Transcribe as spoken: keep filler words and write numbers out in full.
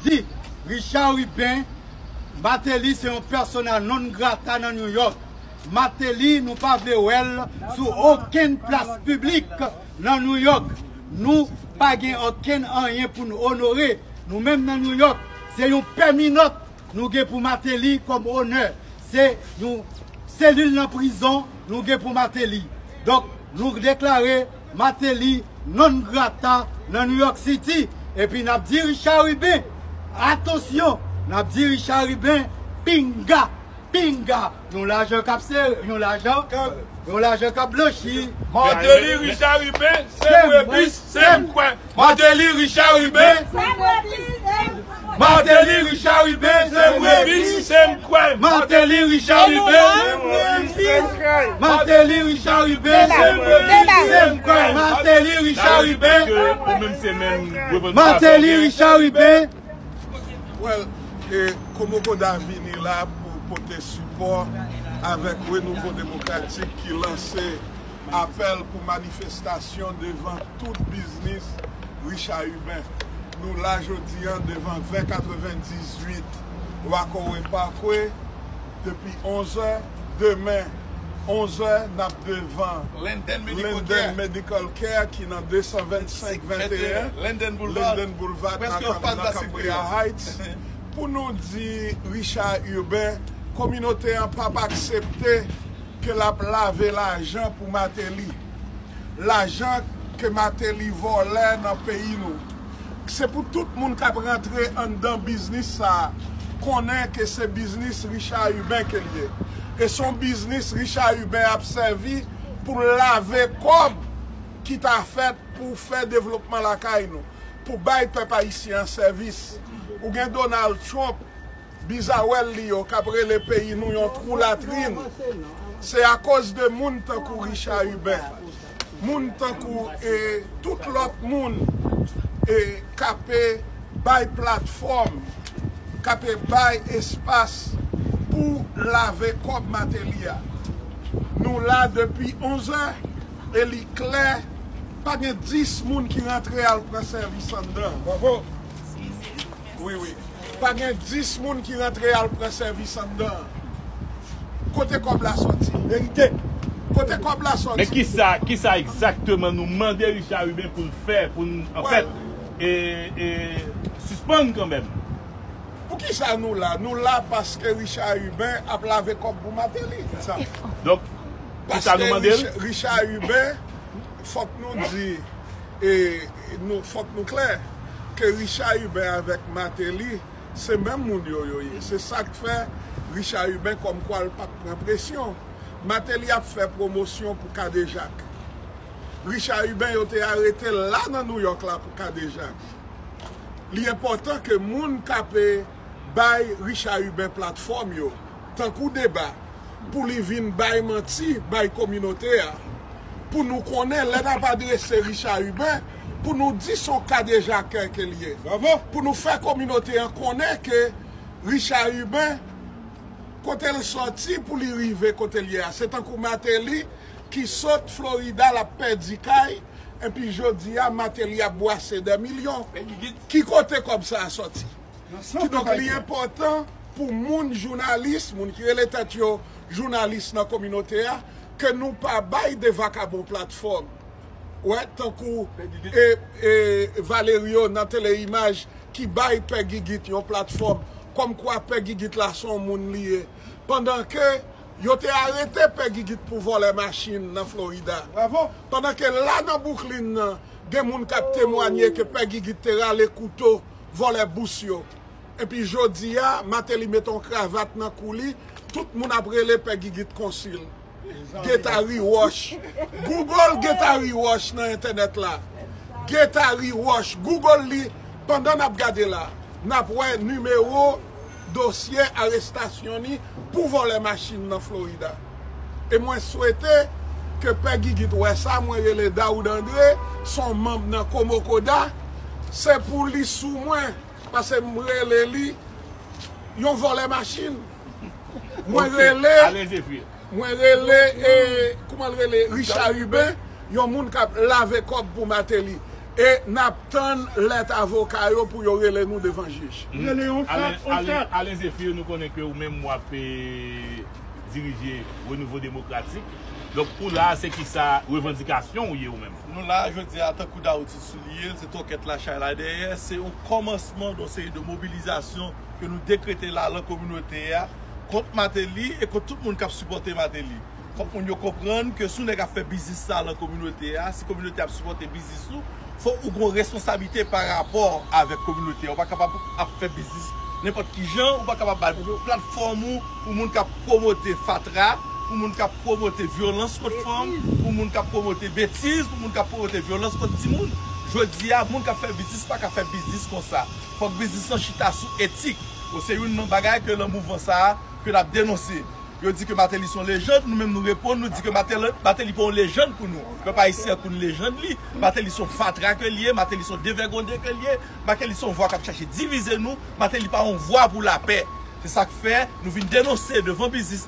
Di, Richard Rubin, Martelly se yon persona non grata nan New York. Martelly, nou pa vle wè l sou okenn plas piblik nan New York. Nou pa gen okenn anyen pou n onore. Nou menm nan New York, se yon pèminòt nou gen pou Martelly kòm onè. Se yon selil nan prizon nou gen pou Martelly. Donk, nou deklare Martelly non grata nan New York City. Epi n ap di Richard Rubin, atansyon, n ap di Richard Rubin, pinga, pinga, yon lajan k ap sere, yon lajan, yon lajan k ap blanchi. Martelly, Richard Rubin, se m rebis, se m kwè. Martelly, Richard Rubin. Martelly, Richard Rubin, se m rebis, se m kwè. Martelly, Richard Rubin. Martelly, Richard Rubin, se m rebis, se m kwè. Martelly, Richard Rubin. Ou menm se menm revandikasyon. Martelly, Richard Rubin. Well, e, Komokoda vini la pou pote sipò avèk Renouvo Demokratik ki lanse apèl pou manifestasyon devan tout biznis Richard Rubin. Nou la jodi a devan ven katrevendizuit Rockaway Parkway depi onz è. Demen, onz è, n ap devan Linden Medical Care ki nan de san vennsenk venteyen Linden Boulevard, nan Cambria Heights, pou nou di Richard Rubin, kominote an p ap aksepte ke l ap lave lajan pou Martelly. Lajan ke Martelly vòlè nan peyi nou. Se pou tout moun k ap rantre anndan biznis sa a konnen ke se biznis Richard Rubin ke l ye. E se yon biznis Richard Rubin ap sèvi pou l lave kòb ki ta fèt pou fè devlopman lakay nou, pou bay pèp ayisyen an sèvis. Ou gen Donald Trump, bizawèl li yo k ap rele peyi nou yon twou latrin. Se akoz de moun tankou Richard Rubin, moun tankou, e, tout lòt moun, e, k ape bay platfòm, k ape bay espas pou lave kòb Martelly a. Nou la depi onz è e li klè, pa gen dis moun ki rantre al pran sèvis anndan. Bravo. Wi, wi. Pa gen dis moun ki rantre al pran sèvis anndan. Kote kòb la sòti? Verite. Kote kòb la sòti? Men kisa, kisa egzakteman nou mande Richard Rubin pou l fè, pou n, anfèt, e, e, sispann kanmenm? Poukisa nou la? Nou la paske Richard Rubin ap lave kòb pou Martelly. Donk, kisa nou mande l? Paske Rich-, Richard Rubin, fòk nou di, e, nou, fòk nou klè, ke Richard Rubin avèk Martelly, se menm moun yo, yo ye. Se sa k fè Richard Rubin kòmkwa l p ap pran presyon. Martelly ap fè pwomosyon pou kadejak. Richard Rubin, yo te arete l la nan Nouyòk la pou kadejak. Li enpòtan ke moun k ape bay Richard Rubin platfòm yo, tankou Deba, pou li vin bay manti, bay kominote a, pou nou konnen lè n ap adrese Richard Rubin, pou nou di se yon kadejakè ke l ye. Pou nou fè kominote an konnen ke Richard Rubin, kote l sòti pou li rive kote l ye a. Se tankou Martelly ki sot Florida, l ap pèdi kay, epi jodi a, Martelly ap bwase dè milyon. Ki kote kòb sa a sòti? Kidonk, li enpòtan pou moun jounalis, moun ki rele tèt yo jounalis nan kominote a, ke nou pa bay de vakabon platfòm. Wè, tankou, e, e, Valerio nan Teleimaj ki bay Pè Gigit yon platfòm, kòmkwa Pè Gigit la se yon moun li ye. Pandan ke yo te arete Pè Gigit pou vòlè machin nan Florida. Pandan ke la nan Brooklyn nan, gen moun k ap temwanye ke Pè Gigit te rale kouto vòlè bous yo. Epi jodi a, Martelly mete yon kravat nan kou li, tout moun ap rele Pè Gigit konsil. Geta Riwòch. Google Geta Riwòch nan entènèt la. Geta Riwòch. Google li pandan n ap gade la. N ap wè nimewo dosye arestasyon li pou vòlè machin nan Florida. E mwen swete ke Pè Gigit wè sa, mwen rele Daoud André, se yon manm nan Komokoda, se pou li sou mwen, paske m rele li yon vòlè machin. Mwen rele, mwen rele, e, kouman l rele, Richard Rubin, yon moun k ap lave kòb pou Martelly. E n ap tann lèt avoka yo pou yo rele nou devan jij. Rele yon kat, yon kat. Alen Zéphir, nou konnen ke ou menm w ap eh, dirije Renouvo Demokratik. Donk, ou la, se ki sa revandikasyon ou ye ou menm? Nou la, jodi a, tankou Daoud Sisou li ye, se tòkèt la chay la dèyè, se yon kòmansman yon seri de mobilizasyon ke nou dekrete la lan kominote a kont Martelly e kont tout moun k ap sipòte Martelly. Fòk moun yo konprann ke si yon nèg ap fè biznis sa lan kominote a, si kominote ap sipòte biznis ou, fòk ou gen yon responsablite pa rapò avèk kominote a. Ou pa kapab ap fè biznis nenpòt ki jan, ou pa kapab bay platfòm ou pou moun k ap pwomote fatra, pou moun k ap pwomote vyolans kont fanm, pou moun k ap pwomote betiz, pou moun k ap pwomote vyolans kont timoun. Jodi a, moun k ap fè biznis pa ka fè biznis konsa. Fòk biznis lan chita sou etik. Bon, se youn nan bagay ke lan mouvman sa a, ke n ap denonse. Yo di ke Martelly se yon lejann, nou menm nou reponn, nou di ke Martelly, Martelly pa yon lejann pou nou. Pèp ayisyen an konn lejann li. Martelly se yon fatra ke li ye, Martelly se yon devègonde ke li ye, Martelly se yon vwa k ap chache divize nou, Martelly pa yon vwa pou lapè. Se sa k fè nou vin denonse devan biznis